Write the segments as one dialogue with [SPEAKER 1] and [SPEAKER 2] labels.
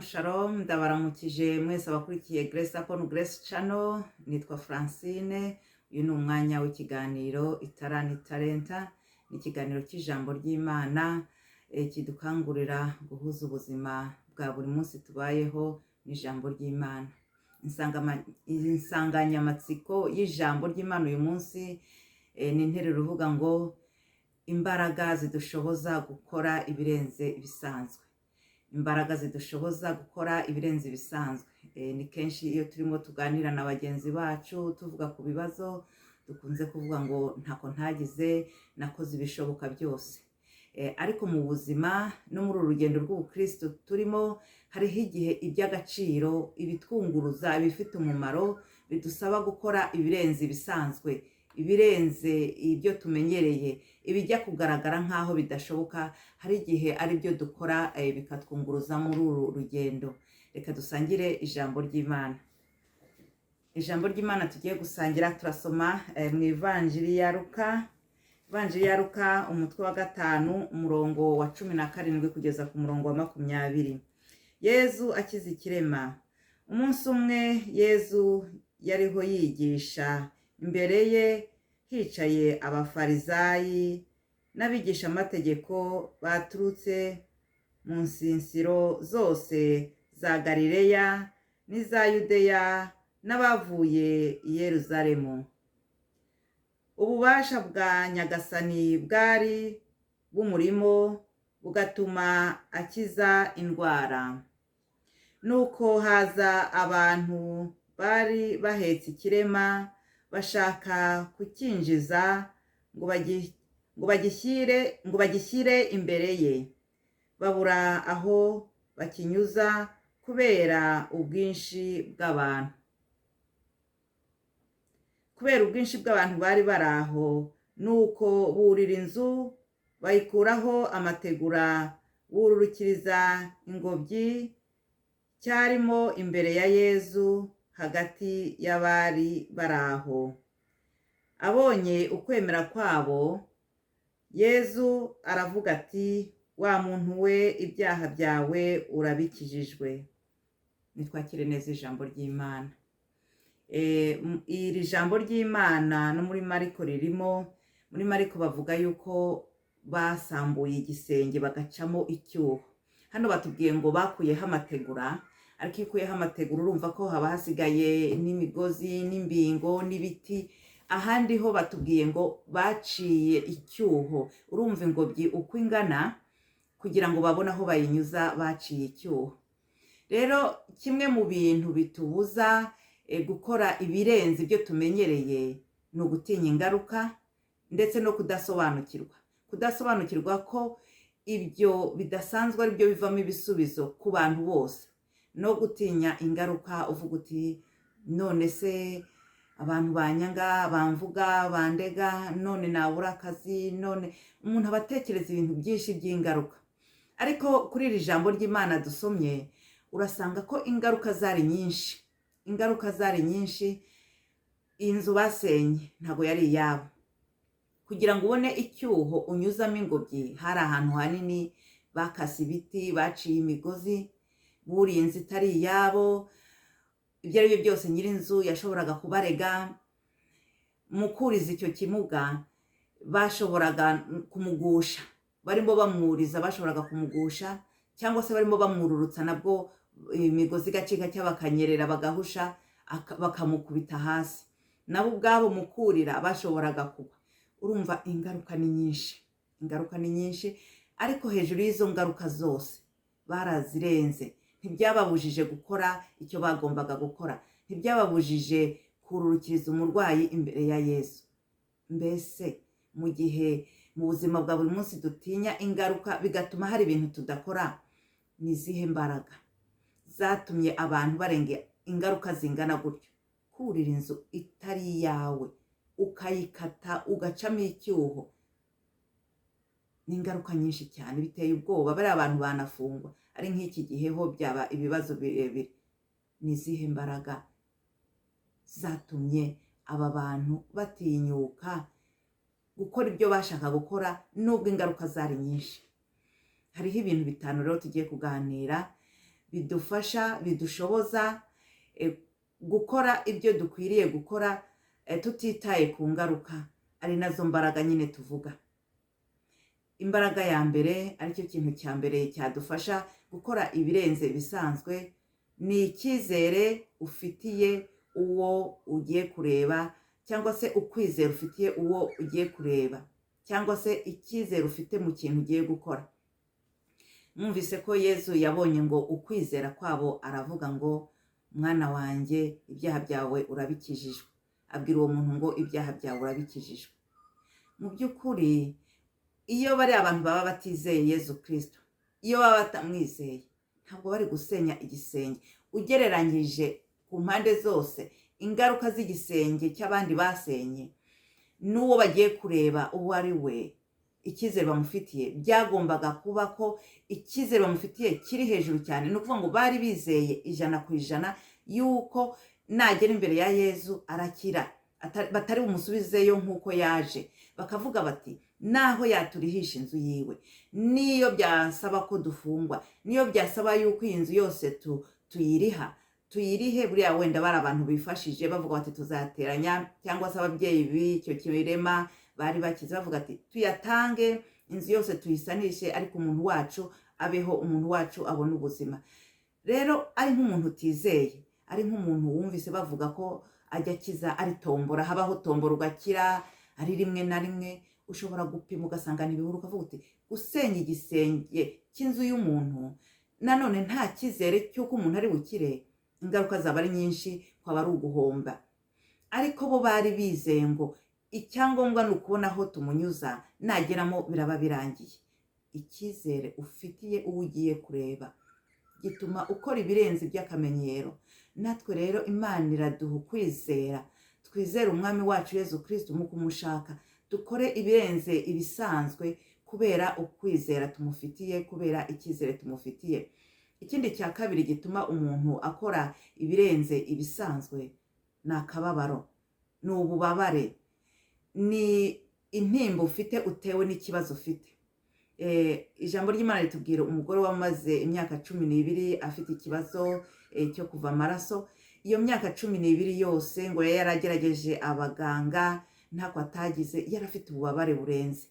[SPEAKER 1] Shalom shalom, ndabaramukije mwese abakurikiye Grace Upon Grace Channel. Nitwa Francine. Uyu ni umwanya w'ikiganiro Itara n'Italenta. Ni ikiganiro cy'ijambo ry'Imana kidukangurira guhuza ubuzima bwa buri munsi tubayeho n'ijambo ry'Imana. Insanganyamatsiko y'ijambo ry'Imana uyu munsi ni interuro ivuga ngo imbaraga zidushoboza gukora ibirenze ibisanzwe. Imbaraga zidushoboza gukora ibirenze ibisanzwe. Ni kenshi iyo turimo tuganira na bagenzi bacu tuvuga ku bibazo, dukunze kuvuga ngo ntako ntagize, nakoze ibishoboka byose. Ariko mu buzima no muri uru rugendo rw'ubukristo turimo, hariho igihe iby'agaciro, ibitwunguruza, ibifite umumaro bidusaba gukora ibirenze ibisanzwe, ibirenze ibyo tumenyereye, ibijya kugaragara nk'aho bidashoboka, hari igihe ari byo dukora bikatwunguruza muri uru rugendo. Reka dusangire ijambo ry'Imana. Ijambo ry'Imana tugiye gusangira turasoma mu Ivanjiri ya Luka, Ivanjiri ya Luka umutwe wa 5, umurongo wa 17 kugeza ku murongo wa 20. Yezu akiza ikirema. Umunsi umwe Yezu yariho yigisha, imbere ye hicaye Abafarizayi n'abigishamategeko baturutse mu nsisiro zose za Galileya n'iza Yudeya n'abavuye i Yeruzalemu. Ububasha bwa Nyagasani bwari bumurimo, bugatuma akiza indwara. Nuko haza abantu bari bahetse ikirema, bashaka kucyinjiza ngo bagishyire imbere ye. Babura aho bakinyuza kubera ubwinshi bw'abantu. Kubera ubwinshi bw'abantu bari bari aho, nuko burira inzu, bayikuraho amategura, bururukiriza ingobyi cyarimo imbere ya Yezu hagati y'abari bari aho. Abonye ukwemera kwabo, Yezu aravuga ati: "Wa muntu we, ibyaha byawe urabikijijwe." Nitwakire neza ijambo ry'Imana. Iri jambo ry'Imana no muri Mariko ririmo. Muri Mariko bavuga yuko basambuye igisenge bagacamo icyuho. Hano batubwiye ngo bakuyeho amategura, ariko iyo ukuyeho amategura urumva ko haba hasigaye n'imigozi n'imbingo n'ibiti. Ahandi ho batubwiye ngo baciye icyuho. Urumva ingobyi uko ingana, kugira ngo babone aho bayinyuza baciye icyuho. Rero kimwe mu bintu bitubuza gukora ibirenze ibyo tumenyereye ni ugutinya ingaruka ndetse no kudasobanukirwa ko ibyo bidasanzwe ari byo bivamo ibisubizo ku bantu bose, no gutinya ingaruka, uvuga uti: "None se abantu banyanga, bamvuga, bandega, none nabura akazi?" None umuntu aba atekereza ibintu byinshi by'ingaruka. Ariko kuri iri jambo ry'Imana dusomye, urasanga ko ingaruka zari nyinshi. Ingaruka zari nyinshi. Inzu basenye ntabwo yari iyabo. Kugira ngo ubone icyuho unyuzamo ingobyi, hari ahantu hanini bakase ibiti, baciye imigozi, buriye inzu itari iyabo. Ibyo ari byo byose nyir'inzu yashoboraga kubarega. Mu kuriza icyo kimuga bashoboraga kumugusha, barimo bamwuriza bashoboraga kumugusha, cyangwa se barimo bamwururutsa nabwo imigozi igacika cyangwa bakanyerera bagahusha, bakamukubita hasi. Nabo ubwabo mu kurira bashoboraga kugwa. Urumva ingaruka ni nyinshi, ingaruka ni nyinshi. Ariko hejuru y'izo ngaruka zose barazirenze. Ntibyababujije gukora icyo bagombaga gukora, ntibyababujije kururukiriza umurwayi imbere ya Yesu. Mbese mu gihe mu buzima bwa buri munsi dutinya ingaruka bigatuma hari ibintu tudakora, ni izihe mbaraga zatumye abantu barenga ingaruka zingana gutyo? Kurira inzu itari iyawe, ukayikata, ugacamo icyuho, ni ingaruka nyinshi cyane, biteye ubwoba. Bariya abantu banafungwa. Ari nk'iki gihe ho byaba ibibazo birebire. Ni izihe mbaraga zatumye aba bantu batinyuka gukora ibyo bashaka gukora nubwo ingaruka zari nyinshi? Hariho ibintu bitanu rero tugiye kuganira. bidufasha, bidushoboza gukora ibyo dukwiriye gukora tutitaye ku ngaruka, ari nazo mbaraga nyine tuvuga. Imbaraga ya mbere, aricyo kintu cya mbere cyadufasha gukora ibirenze ibisanzwe, ni icyizere ufitiye uwo ugiye kureba, cyangwa se ukwizera ufitiye uwo ugiye kureba, cyangwa se icyizere ufite mu kintu ugiye gukora. Mwumvise ko Yezu yabonye ngo ukwizera kwabo, aravuga ngo: "Mwana wanjye, ibyaha byawe urabikijijwe." Abwira uwo muntu ngo: "Ibyaha byawe urabikijijwe." Mu by'ukuri, iyo bari abantu baba batizeye Yezu Kirisito, iyo baba batamwizeye, ntabwo bari gusenya igisenge. Ugereranyije ku mpande zose ingaruka z'igisenge cy'abandi basenye n'uwo bagiye kureba uwo ari we, icyizere bamufitiye, byagombaga kuba ko icyizere bamufitiye kiri hejuru cyane. Ni ukuvuga ngo bari bizeye 100% yuko nagera imbere ya Yezu arakira, batari bumusubizeyo nk'uko yaje. Bakavuga bati: "Naho yaturihisha inzu yiwe, niyo byasaba ko dufungwa, niyo byasaba yuko iyi nzu yose tuyiriha, tuyirihe." Buriya wenda bari abantu bifashije, bavuga bati: "Tuzateranya," cyangwa se ababyeyi b'icyo kirema bari bakize, bavuga ati: "Tuyatange, inzu yose tuyisanishe, ariko umuntu wacu abeho, umuntu wacu abone ubuzima." Rero ari nk'umuntu utizeye, ari nk'umuntu wumvise bavuga ko ajya akiza, ari tombora, habaho tombora ugakira, ari rimwe na rimwe ushobora gupima ugasanga ntibihura, ukavuga uti: "Gusenya igisenge cy'inzu y'umuntu, nanone nta cyizere cy'uko umuntu ari bukire, ingaruka zaba ari nyinshi, kwaba ari uguhomba." Ariko bo bari bizeye ngo icyangombwa ni ukubona aho tumunyuza, nageramo biraba birangiye. Icyizere ufitiye uwo ugiye kureba gituma ukora ibirenze iby'akamenyero. Natwe rero Imana iraduha ukwizera, twizere Umwami wacu Yezu Kirisito mu kumushaka, dukore ibirenze ibisanzwe kubera ukwizera tumufitiye, kubera icyizere tumufitiye. Ikindi cya kabiri gituma umuntu akora ibirenze ibisanzwe ni akababaro, ni ububabare, ni intimba ufite utewe n'ikibazo ufite. Ijambo ry'Imana ritubwira umugore wamaze imyaka 12 afite ikibazo cyo kuva amaraso. Iyo myaka 12 yose ngo yari yaragerageje abaganga, ntako atagize, yari afite ububabare burenze.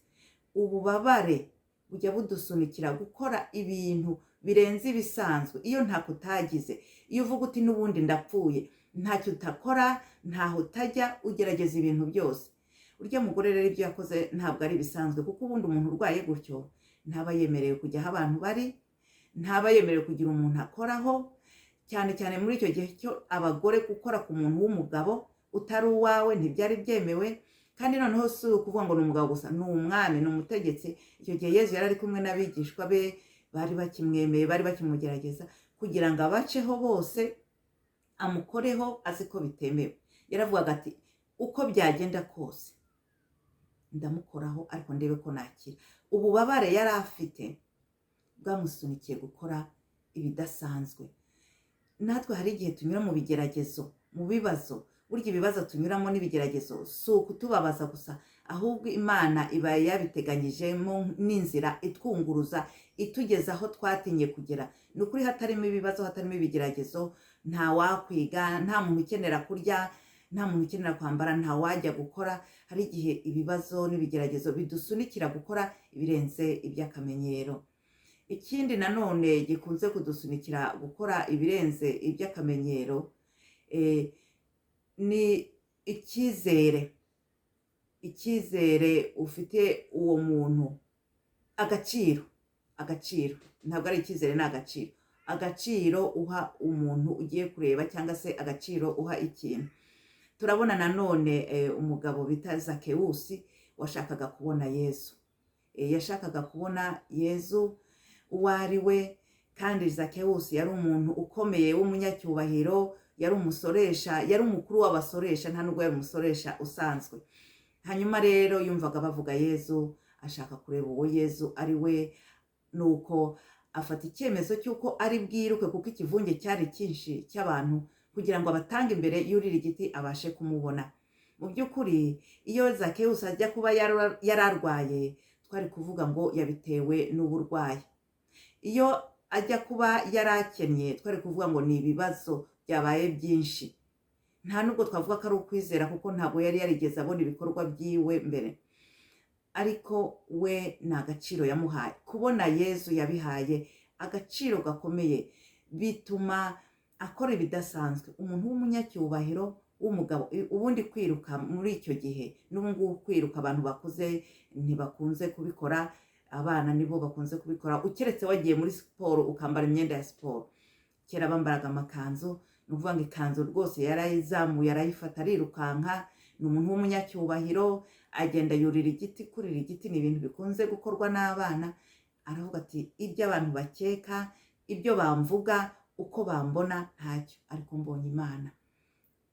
[SPEAKER 1] Ububabare bujya budusunikira gukora ibintu birenze ibisanzwe. Iyo ntako utagize, iyo uvuga uti: "N'ubundi ndapfuye," ntacyo utakora, ntaho utajya, ugerageza ibintu byose. Urya mugore rero ibyo yakoze ntabwo ari ibisanzwe, kuko ubundi umuntu urwaye gutyo ntaba yemerewe kujya aho abantu bari, ntaba yemerewe kugira umuntu akoraho, cyane cyane muri icyo gihe cyo abagore gukora ku muntu w'umugabo utari uwawe ntibyari byemewe. Kandi noneho si ukuvuga ngo ni umugabo gusa, ni umwami, ni umutegetsi. Icyo gihe Yezu yari ari kumwe n'abigishwa be, bari bakimwemeye, bari bakimugerageza, kugira ngo abaceho bose amukoreho azi ko bitemewe. Yaravugaga ati: "Uko byagenda kose ndamukoraho, ariko ndebe ko nakira." Ububabare yari afite bwamusunikiye gukora ibidasanzwe. Natwe hari igihe tunyura mu bigeragezo, mu bibazo. Burya ibibazo tunyuramo n'ibigeragezo si ukutubabaza gusa, ahubwo Imana iba yabiteganyijemo n'inzira itwunguruza, itugeza aho twatinye kugera. Ni ukuri, hatarimo ibibazo, hatarimo ibigeragezo, nta wakwiga, nta muntu ukenera kurya, nta muntu ukenera kwambara, nta wajya gukora. Hari igihe ibibazo n'ibigeragezo bidusunikira gukora ibirenze iby'akamenyero. Ikindi nanone gikunze kudusunikira gukora ibirenze iby'akamenyero ni icyizere, icyizere ufite uwo muntu, agaciro. Agaciro ntabwo ari icyizere, ni agaciro. Agaciro uha umuntu ugiye kureba, cyangwa se agaciro uha ikintu. Turabona nanone umugabo bita Zakewusi washakaga kubona Yezu. Yashakaga kubona Yezu uwo ari we. Kandi Zakewusi yari umuntu ukomeye w'umunyacyubahiro, yari umusoresha, yari umukuru w'abasoresha, nta nubwo yari umusoresha usanzwe. Hanyuma rero yumvaga bavuga Yezu, ashaka kureba uwo Yezu ari we. Nuko afata icyemezo cy'uko ari bwiruke, kuko ikivunge cyari cyinshi cy'abantu, kugira ngo abatange imbere, yurire igiti abashe kumubona. Mu by'ukuri, iyo Zakewusi ajya kuba yari arwaye, twari kuvuga ngo yabitewe n'uburwayi. Iyo ajya kuba yari akennye, twari kuvuga ngo ni ibibazo byabaye byinshi. Nta nubwo twavuga ko ari ukwizera, kuko ntabwo yari yarigeze abona ibikorwa byiwe mbere. Ariko we ni agaciro yamuhaye. Kubona Yezu yabihaye agaciro gakomeye bituma akora ibidasanzwe. Umuntu w'umunyacyubahiro w'umugabo, ubundi kwiruka muri icyo gihe, n'ubu ngubu kwiruka abantu bakuze ntibakunze kubikora, abana nibo bakunze kubikora, ukeretse wagiye muri siporo ukambara imyenda ya siporo. Kera bambaraga amakanzu, ni ukuvuga ngo ikanzu rwose yarayizamuye, arayifata, arirukanka. Ni umuntu w'umunyacyubahiro, agenda yurira igiti. Kurira igiti ni ibintu bikunze gukorwa n'abana. Aravuga ati: "Ibyo abantu bakeka, ibyo bamvuga, uko bambona, ntacyo, ariko mbonye Imana."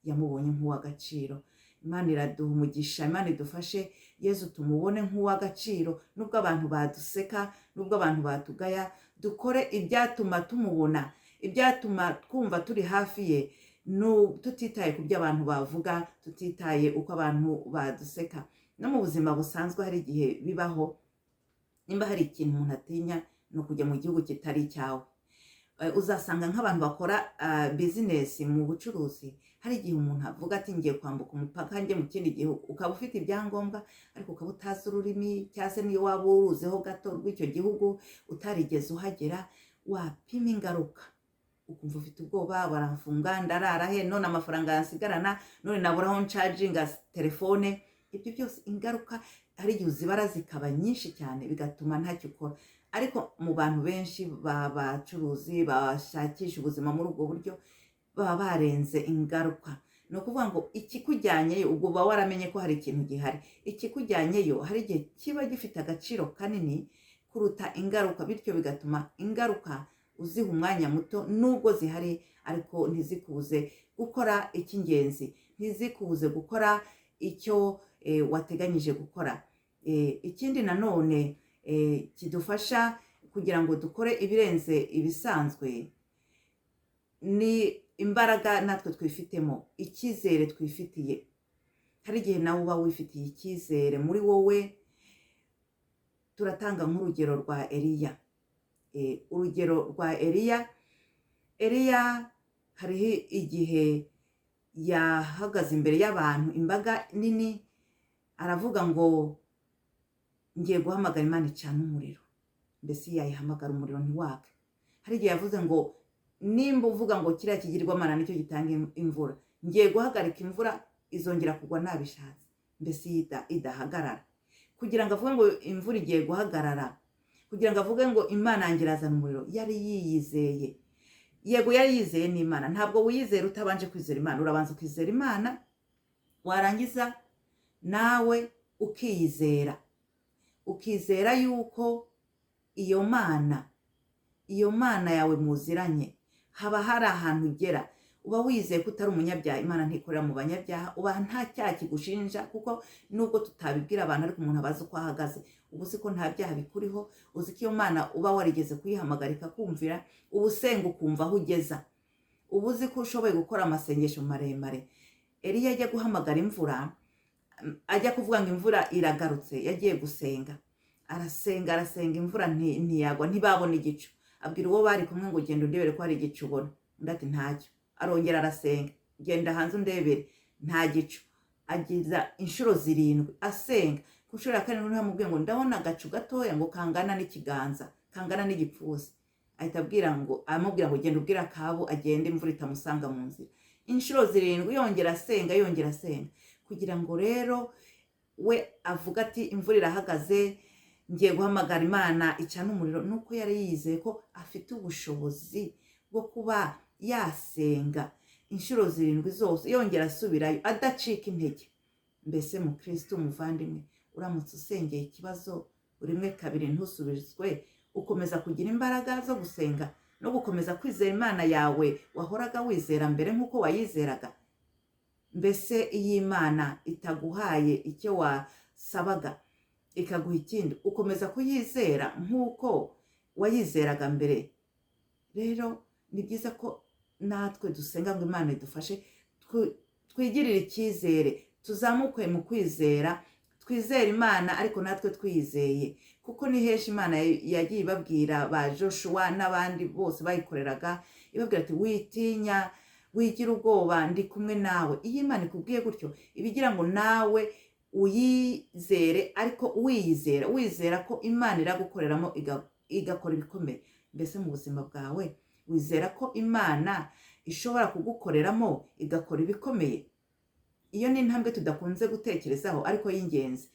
[SPEAKER 1] Yamubonye nk'uw'agaciro. Imana iraduha umugisha, Imana idufashe Yezu tumubone nk'uw'agaciro. Nubwo abantu baduseka, nubwo abantu batugaya, dukore ibyatuma tumubona, ibyatuma twumva turi hafi ye, tutitaye ku byo abantu bavuga, tutitaye uko abantu baduseka. No mu buzima busanzwe hari igihe bibaho. Nimba hari ikintu umuntu atinya, ni ukujya mu gihugu kitari icyawe. Uzasanga nk'abantu bakora bizinesi mu bucuruzi, hari igihe umuntu avuga ati: "Ngiye kwambuka umupaka njye mu kindi gihugu." Ukaba ufite ibyangombwa, ariko ukaba utazi ururimi, cyangwa se niyo waba uruziho gato rw'icyo gihugu, utarigeze uhagera, wapima ingaruka ukumva ufite ubwoba: "Baramfunga, ndarara he? None amafaranga yansigarana? None nabura aho nshaginga telefone?" Ibyo byose ingaruka hari igihe uzibara zikaba nyinshi cyane, bigatuma ntacyo ukora. Ariko mu bantu benshi b'abacuruzi bashakisha ubuzima muri ubwo buryo, baba barenze ingaruka. Ni ukuvuga ngo ikikujyanyeyo, ubwo uba waramenye ko hari ikintu gihari ikikujyanyeyo, hari igihe kiba gifite agaciro kanini kuruta ingaruka, bityo bigatuma ingaruka uziha umwanya muto nubwo zihari, ariko ntizikubuze gukora icy'ingenzi, ntizikubuze gukora icyo wateganyije gukora. Ikindi nanone kidufasha kugira ngo dukore ibirenze ibisanzwe ni imbaraga natwe twifitemo, icyizere twifitiye. Hari igihe nawe uba wifitiye icyizere muri wowe. Turatanga nk'urugero rwa Eliya. Urugero rwa Eliya. Eliya hariho igihe yahagaze imbere y'abantu, imbaga nini, aravuga ngo: "Ngiye guhamagara Imana icana umuriro." Mbese yayihamagara umuriro ntiwake? Hari igihe yavuze ngo: "Nimba uvuga ngo kiriya kigirwamana nicyo gitanga imvura, ngiye guhagarika imvura, izongera kugwa nabishatse." Mbese idahagarara, kugira ngo avuge ngo imvura igiye guhagarara, kugira ngo avuge ngo Imana yanjye irazana umuriro, yari yiyizeye. Yego, yari yizeye n'Imana. Ntabwo wiyizera utabanje kwizera Imana. Urabanza ukizera Imana, warangiza nawe ukiyizera, ukizera yuko iyo Mana yawe muziranye. Haba hari ahantu ugera uba wizeye ko utari umunyabyaha. Imana ntikorera mu banyabyaha, uba nta cyaha kigushinja, kuko nubwo tutabibwira abantu, ariko umuntu abazi uko ahagaze. Uba uzi ko nta byaha bikuriho, uzi ko iyo Mana uba warigeze kuyihamagara ikakumvira, uba usenga ukumva aho ugeza, uba uzi ko ushoboye gukora amasengesho maremare. Eliya ajya guhamagara imvura, ajya kuvuga ngo imvura iragarutse, yagiye gusenga, arasenga, arasenga, imvura ntiyagwa, ntibabona igicu. Abwira uwo bari kumwe ngo: "Genda undebere ko hari igicu ubona." Undi ati: "Ntacyo." Arongera arasenga: "Genda hanze undebere." "Nta gicu." Agiza inshuro 7 asenga. Ku nshuro ya karindwi niho amubwiye ngo: "Ndabona agacu gatoya," ngo kangana n'ikiganza, kangana n'igipfunsi. Ahita abwira ngo, amubwira ngo: "Genda ubwira Akabu agende, imvura itamusanga mu nzira." Inshuro 7 yongera asenga, yongera asenga, kugira ngo rero we avuga ati: "Imvura irahagaze, ngiye guhamagara Imana icana umuriro." Nuko yari yizeye ko afite ubushobozi bwo kuba yasenga inshuro 7 zose, yongera asubirayo adacika intege. Mbese mu Kristo, umuvandimwe, uramutse usengeye ikibazo rimwe, kabiri, ntusubizwe, ukomeza kugira imbaraga zo gusenga no gukomeza kwizera Imana yawe wahoraga wizera mbere nk'uko wayizeraga? Mbese iyo Imana itaguhaye icyo wasabaga, ikaguha ikindi, ukomeza kuyizera nk'uko wayizeraga mbere? Rero ni byiza ko natwe dusenga ngo Imana idufashe twigirire icyizere, tuzamuke mu kwizera. Twizere Imana ariko natwe twiyizeye, kuko ni henshi Imana yagiye ibabwira ba Joshua n'abandi bose bayikoreraga, ibabwira ati witinya, wigira ubwoba, ndi kumwe nawe. Iyo Imana ikubwiye gutyo, iba igira ngo nawe uyizere, ariko wiyizera, wizera ko Imana iragukoreramo igakora ibikomeye. Mbese mu buzima bwawe wizera ko Imana ishobora kugukoreramo igakora ibikomeye? Iyo ni intambwe tudakunze gutekerezaho ariko y'ingenzi.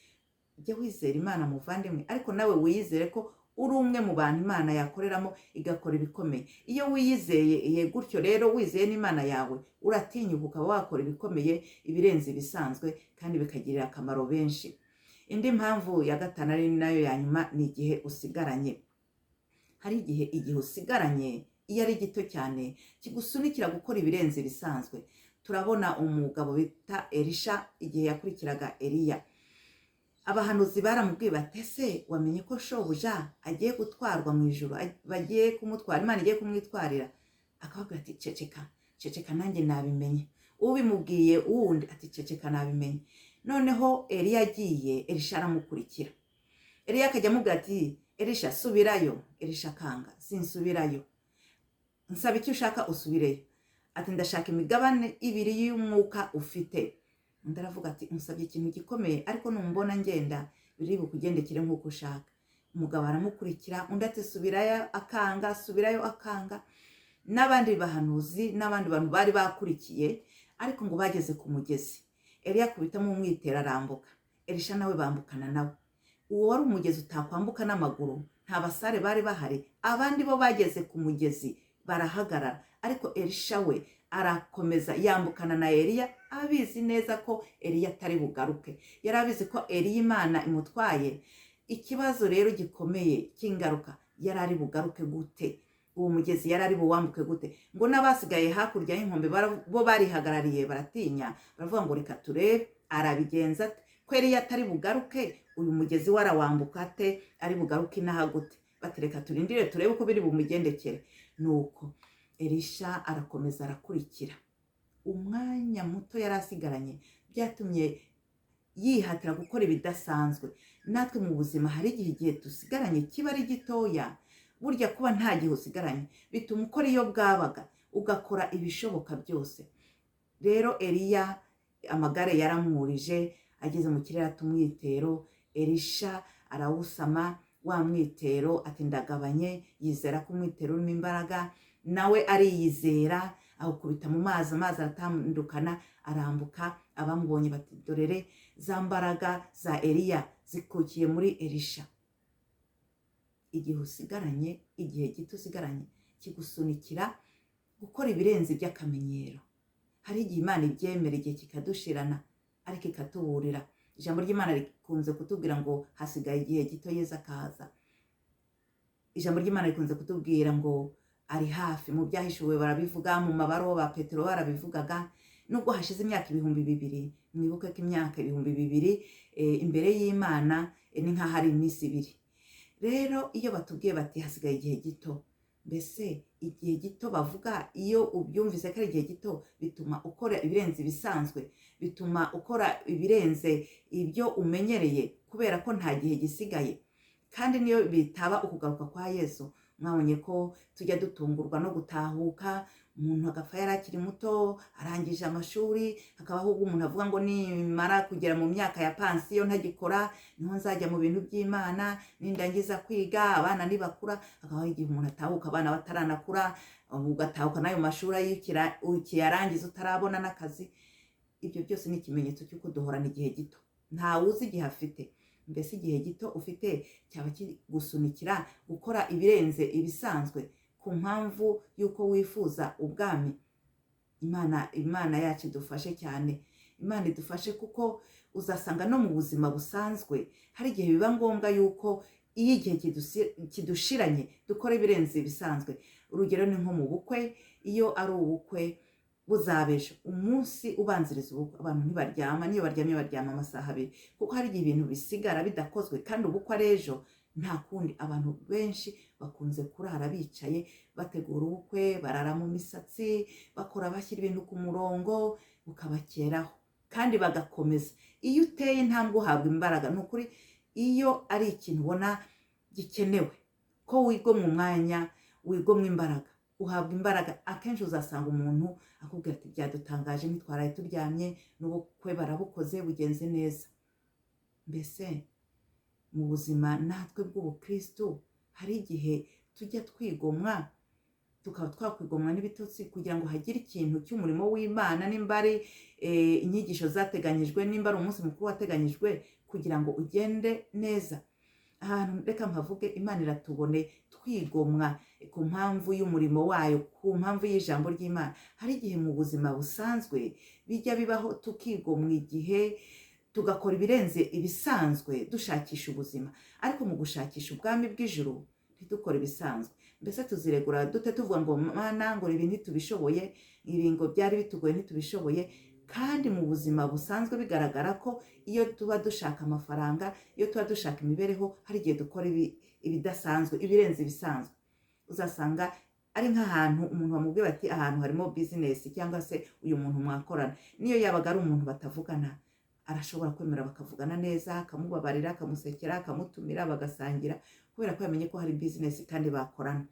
[SPEAKER 1] Jya wizera Imana muvandimwe, ariko nawe wiyizere ko uri umwe mu bantu Imana yakoreramo igakora ibikomeye. Iyo wiyizeye gutyo rero, wizeye n'Imana yawe, uratinyuka ukaba wakora ibikomeye, ibirenze ibisanzwe, kandi bikagirira akamaro benshi. Indi mpamvu ya gatanu ari nayo ya nyuma ni igihe usigaranye. Hari igihe usigaranye, iyo ari gito cyane, kigusunikira gukora ibirenze ibisanzwe. Turabona umugabo bita Elisha igihe yakurikiraga Eliya. Abahanuzi baramubwiye bati ese wamenye ko shobuja agiye gutwarwa mu ijuru, bagiye kumutwara, Imana igiye kumwitwarira? Akababwira ati ceceka, ceceka, nanjye nabimenye. Ubimubwiye wundi ati ceceka, nabimenye. Noneho Eliya agiye, Elisha aramukurikira. Eliya akajya amubwira ati Elisha subirayo. Elisha akanga, sinsubirayo, nsaba icyo ushaka usubireyo. Ati ndashaka imigabane ibiri y'umwuka ufite. Undi aravuga ati unsabye ikintu gikomeye, ariko numbona ngenda biri bukugendekere nk'uko ushaka. Umugabo aramukurikira, undi ati subirayo, akanga, subirayo, akanga. N'abandi bahanuzi n'abandi bantu bari bakurikiye, ariko ngo bageze ku mugezi, Eliya akubitamo umwitero arambuka, Elisha nawe bambukana nawe. Uwo wari umugezi utakwambuka n'amaguru, nta basare bari bahari. Abandi bo bageze ku mugezi barahagarara, ariko Elisha we arakomeza yambukana na Eliya, abizi neza ko Eliya atari bugaruke. Yari abizi ko Eliya Imana imutwaye. Ikibazo rero gikomeye cy'ingaruka, yari ari bugaruke gute? Uwo mugezi yari ari buwambuke gute? Ngo n'abasigaye hakurya y'inkombe bo barihagarariye, baratinya, baravuga ngo reka turebe arabigenza ate, ko Eliya atari bugaruke, uyu mugezi we arawambuka ate, ari bugaruke inaha gute? Bati reka turindire turebe uko biri bumugendekere. Nuko Elisha arakomeza arakurikira. Umwanya muto yari asigaranye byatumye yihatira gukora ibidasanzwe. Natwe mu buzima hari igihe dusigaranye kiba ari gitoya. Burya kuba nta gihe usigaranye bituma ukora iyo bwabaga, ugakora ibishoboka byose. Rero Eliya amagare yaramwurije, ageze mu kirere ata umwitero, Elisha arawusama wa mwitero, ati ndagabanye, yizera ko umwitero urimo imbaraga, nawe ariyizera, awukubita mu mazi, amazi aratandukana, arambuka. Abamubonye bati dorere za mbaraga za Eliya zikukiye muri Elisha. Igihe usigaranye, igihe gito usigaranye kigusunikira gukora ibirenze iby'akamenyero. Hari igihe Imana ibyemera, igihe kikadushirana, ariko ikatuburira. Ijambo ry'Imana rikunze kutubwira ngo hasigaye igihe gito Yezu akaza. Ijambo ry'Imana rikunze kutubwira ngo ari hafi. Mu byahishuwe barabivuga, mu mabaruwa ba Petero barabivugaga. Nubwo hashize imyaka 2000, mwibuke ko imyaka 2000 imbere y'Imana ni nk'aho ari iminsi ibiri. Rero iyo batubwiye bati hasigaye igihe gito, mbese igihe gito bavuga, iyo ubyumvise ko ari igihe gito, bituma ukora ibirenze ibisanzwe, bituma ukora ibirenze ibyo umenyereye, kubera ko nta gihe gisigaye. Kandi niyo bitaba ukugaruka kwa Yesu, mwabonye ko tujya dutungurwa no gutahuka, umuntu agapfa yari akiri muto, arangije amashuri, hakabaho ubwo umuntu avuga ngo nimara kugera mu myaka ya pansiyo ntagikora, niho nzajya mu bintu by'Imana, nindangiza kwiga, abana nibakura. Hakabaho igihe umuntu atahuka abana bataranakura, ugatahuka n'ayo mashuri ukiyarangiza utarabona n'akazi. Ibyo byose ni ikimenyetso cy'uko duhorana igihe gito, ntawe uzi igihe afite. Mbese igihe gito ufite cyaba kigusunikira gukora ibirenze ibisanzwe ku mpamvu y'uko wifuza ubwami. Imana yacu idufashe cyane, Imana idufashe, kuko uzasanga no mu buzima busanzwe hari igihe biba ngombwa yuko iyo igihe kidushiranye dukora ibirenze ibisanzwe. Urugero ni nko mu bukwe, iyo ari ubukwe buzabejo, umunsi ubanziriza ubukwe abantu ntibaryama, niyo baryamye baryama amasaha abiri, kuko hari igihe ibintu bisigara bidakozwe kandi ubukwe ari ejo. Nta kundi, abantu benshi bakunze kurara bicaye bategura ubukwe, barara mu misatsi, bakora bashyira ibintu ku murongo, bukabakeraho. Kandi bagakomeza. Iyo uteye intambwe uhabwa imbaraga. Ni ukuri, iyo ari ikintu ubona gikenewe ko wigomwa umwanya, wigomwa imbaraga, uhabwa imbaraga. Akenshi uzasanga umuntu akubwira ati: "Byadutangaje, ntitwaraye turyamye, n'ubukwe barabukoze, bugenze neza." Mbese mu buzima natwe bw'ubukristu hari igihe tujya twigomwa, tukaba twakwigomwa n'ibitotsi kugira ngo hagire ikintu cy'umurimo w'Imana, nimba ari inyigisho zateganyijwe, nimba ari umunsi mukuru wateganyijwe, kugira ngo ugende neza. Ahantu reka mpavuge, Imana iratubone twigomwa ku mpamvu y'umurimo wayo, ku mpamvu y'ijambo ry'Imana. Hari igihe mu buzima busanzwe bijya bibaho tukigomwa igihe, tugakora ibirenze ibisanzwe dushakisha ubuzima, ariko mu gushakisha ubwami bw'ijuru ntidukore ibisanzwe. Mbese tuziregura dute tuvuga ngo: "Mana, ngo ibi ntitubishoboye, ibi ngo byari bitugoye, ntitubishoboye," kandi mu buzima busanzwe bigaragara ko iyo tuba dushaka amafaranga, iyo tuba dushaka imibereho, hari igihe dukora ibidasanzwe, ibirenze ibisanzwe? Uzasanga ari nk'ahantu umuntu bamubwira bati: "Ahantu harimo bizinesi," cyangwa se "uyu muntu mwakorana," niyo yabaga ari umuntu batavugana, arashobora kwemera bakavugana neza, akamubabarira, akamusekera, akamutumira bagasangira, kubera ko yamenye ko hari bizinesi kandi bakorana.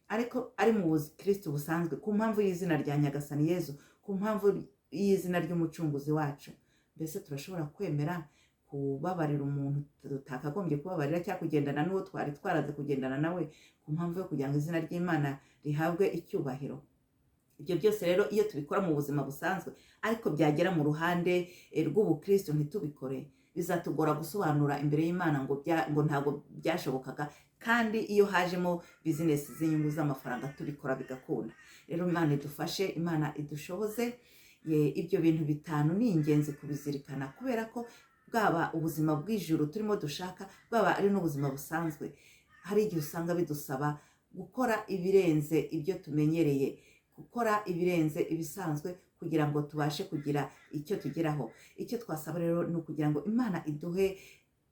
[SPEAKER 1] Ariko ari mu bukristo busanzwe, ku mpamvu y'izina rya Nyagasani Yezu, ku mpamvu y'izina ry'Umucunguzi wacu, mbese turashobora kwemera kubabarira umuntu tutakagombye kubabarira, cyangwa kugendana n'uwo twari twaraze kugendana nawe, ku mpamvu yo kugira ngo izina ry'Imana rihabwe icyubahiro? Ibyo byose rero iyo tubikora mu buzima busanzwe, ariko byagera mu ruhande rw'ubukristo ntitubikore, bizatugora gusobanura imbere y'Imana ngo ntabwo byashobokaga, kandi iyo hajemo bizinesi z'inyungu z'amafaranga tubikora bigakunda. Rero Imana idufashe, Imana idushoboze. Ibyo bintu bitanu ni ingenzi kubizirikana, kubera ko bwaba ubuzima bw'ijuru turimo dushaka, bwaba ari n'ubuzima busanzwe, hari igihe usanga bidusaba gukora ibirenze ibyo tumenyereye, gukora ibirenze ibisanzwe, kugira ngo tubashe kugira icyo tugeraho. Icyo twasaba rero ni ukugira ngo Imana iduhe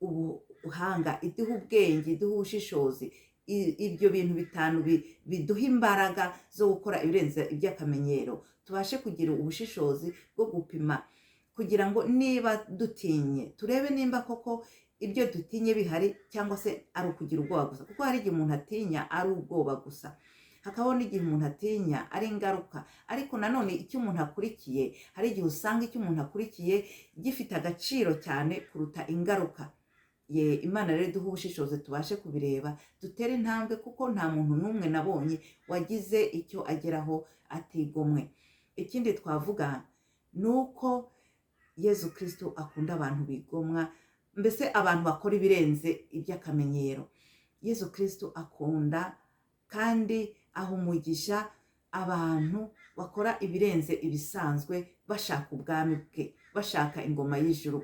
[SPEAKER 1] ubuhanga, iduhe ubwenge, iduhe ubushishozi, ibyo bintu bitanu biduha imbaraga zo gukora ibirenze iby'akamenyero. Tubashe kugira ubushishozi bwo gupima, kugira ngo niba dutinye turebe nimba koko ibyo dutinye bihari, cyangwa se ari ukugira ubwoba gusa, kuko hari igihe umuntu atinya ari ubwoba gusa, hakabaho n'igihe umuntu atinya ari ingaruka. Ariko nanone icyo umuntu akurikiye, hari igihe usanga icyo umuntu akurikiye gifite agaciro cyane kuruta ingaruka. Ye, Imana rero iduhe ubushishozi, tubashe kubireba, dutere intambwe, kuko nta muntu n'umwe nabonye wagize icyo ageraho atigomwe. Ikindi twavuga ni uko Yezu Kristo akunda abantu bigomwa, mbese abantu bakora ibirenze iby'akamenyero. Yezu Kristo akunda kandi aha umugisha abantu bakora ibirenze ibisanzwe bashaka ubwami bwe, bashaka ingoma y'ijuru,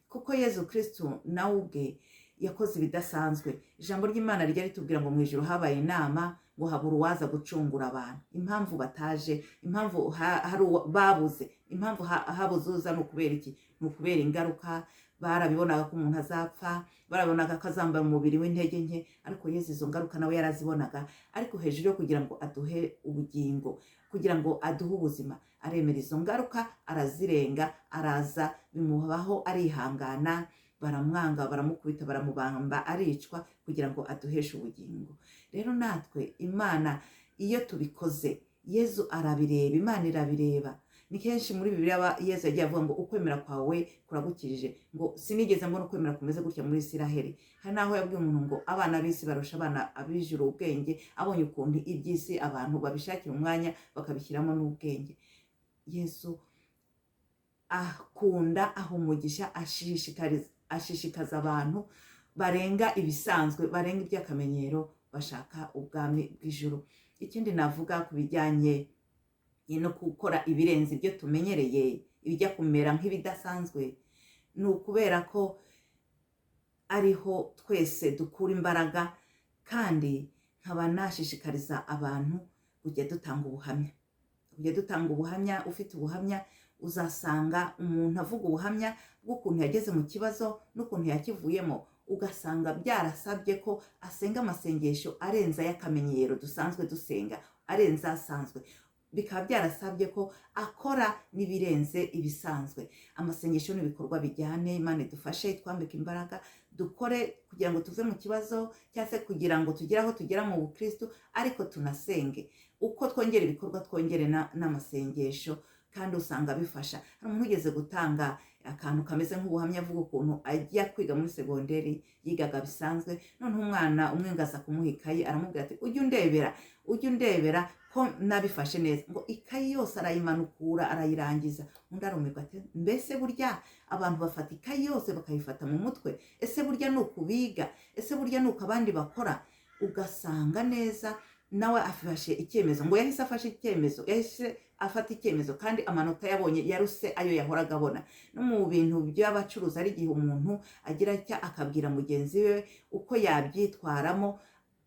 [SPEAKER 1] kuko Yezu Kristo nawe ubwe yakoze ibidasanzwe. Ijambo ry'Imana rijya ritubwira ngo mu ijuru habaye inama, ngo habura uwaza gucungura abantu. Impamvu bataje, impamvu hari babuze, impamvu habuze uza, ni ukubera iki? Ni ukubera ingaruka. Barabibonaga ko umuntu azapfa, barabibonaga ko azambara umubiri w'intege nke, ariko Yezu izo ngaruka nawe yarazibonaga. Ariko hejuru yo kugira ngo aduhe ubugingo, kugira ngo aduhe ubuzima, aremera izo ngaruka, arazirenga, araza, bimubaho, arihangana, baramwanga, baramukubita, baramubamba, aricwa, kugira ngo aduheshe ubugingo. Rero natwe Imana, iyo tubikoze, Yezu arabireba, Imana irabireba. Ni kenshi muri Bibiliya Yezu yagiye avuga ngo: "Ukwemera kwawe kuragukijije," ngo: "Sinigeze mbona ukwemera kumeze gutya muri Isiraheli." Hari n'aho yabwiye umuntu ngo: "Abana b'isi barusha abana ab'ijuru ubwenge," abonye ukuntu iby'isi abantu babishakira umwanya, bakabishyiramo n'ubwenge. Yezu akunda, aha umugisha, ashishikaza abantu barenga ibisanzwe, barenga iby'akamenyero, bashaka ubwami bw'ijuru. Ikindi navuga ku bijyanye no gukora ibirenze ibyo tumenyereye, ibijya kumera nk'ibidasanzwe, ni ukubera ko ariho twese dukura imbaraga. Kandi nkaba nashishikariza abantu kujya dutanga ubuhamya, kujya dutanga ubuhamya. Ufite ubuhamya, uzasanga umuntu avuga ubuhamya bw'ukuntu yageze mu kibazo n'ukuntu yakivuyemo, ugasanga byarasabye ko asenga amasengesho arenze ay'akamenyero dusanzwe dusenga, arenze asanzwe. Bikaba byarasabye ko akora n'ibirenze ibisanzwe. Amasengesho n'ibikorwa bijyane. Imana idufashe, twambike imbaraga, dukore kugira ngo tuve mu kibazo, cyangwa se kugira ngo tugere aho tugera mu bukristu, ariko tunasenge. Uko twongera ibikorwa, twongere n'amasengesho, kandi usanga bifasha. Hari umuntu ugeze gutanga akantu kameze nk'ubuhamya, avuga ukuntu ajya kwiga muri segonderi, yigaga bisanzwe. Noneho umwana umwe ngo aza kumuha ikayi, aramubwira ati: "Ujye undebera, ujye undebera ko nabifashe neza." Ngo ikayi yose arayimanukura, arayirangiza. Undi arumirwa ati: "Mbese burya abantu bafata ikayi yose bakayifata mu mutwe? Ese burya ni uku biga? Ese burya ni uku abandi bakora?" Ugasanga neza nawe afashe icyemezo. Ngo yahise afashe icyemezo, yahise afata icyemezo, kandi amanota yabonye yaruse ayo yahoraga abona. No mu bintu by'abacuruzi, ari igihe umuntu agira atya akabwira mugenzi we uko yabyitwaramo,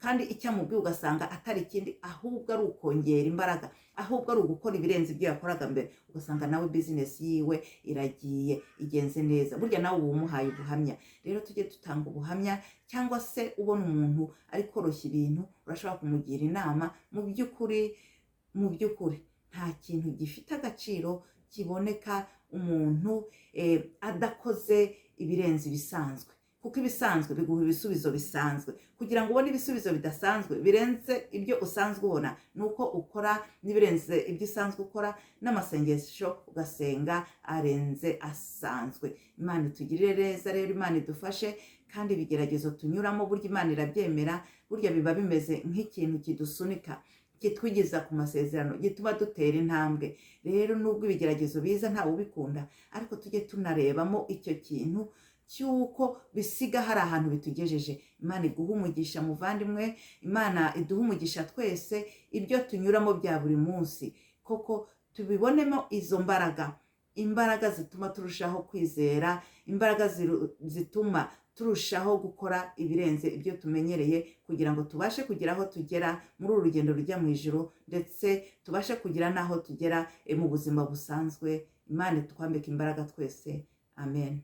[SPEAKER 1] kandi icyo amubwiye ugasanga atari ikindi, ahubwo ari ukongera imbaraga, ahubwo ari ugukora ibirenze ibyo yakoraga mbere. Ugasanga nawe bizinesi yiwe iragiye, igenze neza. Burya nawe uba umuhaye ubuhamya. Rero tujye dutanga ubuhamya, cyangwa se ubona umuntu ari koroshya ibintu, urashobora kumugira inama. Mu by'ukuri nta kintu gifite agaciro kiboneka umuntu adakoze ibirenze ibisanzwe, kuko ibisanzwe biguha ibisubizo bisanzwe. Kugira ngo ubone ibisubizo bidasanzwe, birenze ibyo usanzwe ubona, ni uko ukora n'ibirenze ibyo usanzwe ukora, n'amasengesho ugasenga arenze asanzwe. Imana itugirire neza rero, Imana idufashe. Kandi ibigeragezo tunyuramo, burya Imana irabyemera. Burya biba bimeze nk'ikintu kidusunika, kitwigeza ku masezerano, gituma dutera intambwe. Rero nubwo ibigeragezo biza, ntawe ubikunda, ariko tujye tunarebamo icyo kintu cy'uko bisiga hari ahantu bitugejeje. Imana iguha umugisha, muvandimwe. Imana iduha umugisha twese. Ibyo tunyuramo bya buri munsi, koko tubibonemo izo mbaraga, imbaraga zituma turushaho kwizera, imbaraga zituma turushaho gukora ibirenze ibyo tumenyereye, kugira ngo tubashe kugira aho tugera muri uru rugendo rujya mu ijuru, ndetse tubashe kugira n'aho tugera mu buzima busanzwe. Imana itwambike imbaraga twese. Amen.